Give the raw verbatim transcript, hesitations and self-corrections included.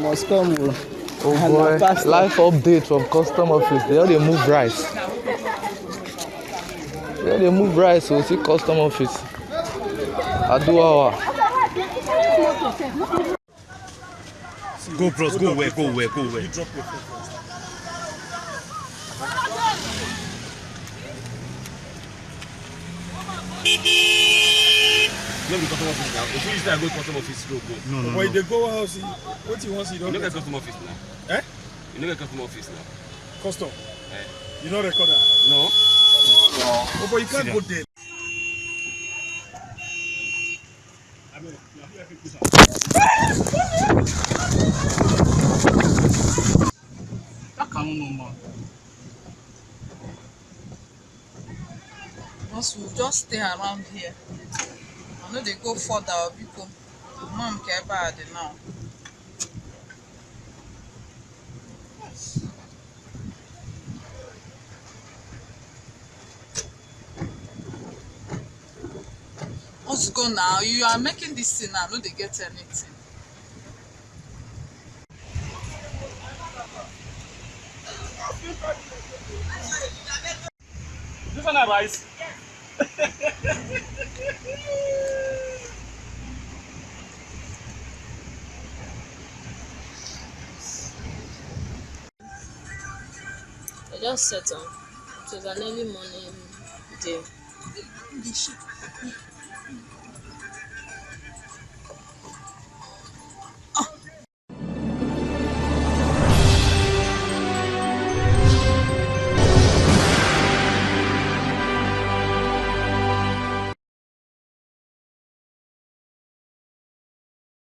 Must come o. Oh boy, live update from custom office. They all dey move rice. They all dey move rice. We see custom office. Aduwawa. Go, bros, go where, go where, go where. No be customer office now. If you use that, go customer office, go, go. No, no, But no. They go house, what you want, you You don't no get get customer office now. Eh? You no get customer office now. Custom. Eh. You no record am. No. Oh, but you can't go there. That kind of number. Once we just stay around here, I know they go further, biko. Mom care bad now. Let's go now. You are making this thing now. No, they get anything. This one na rice. I just set am. It was an early morning day.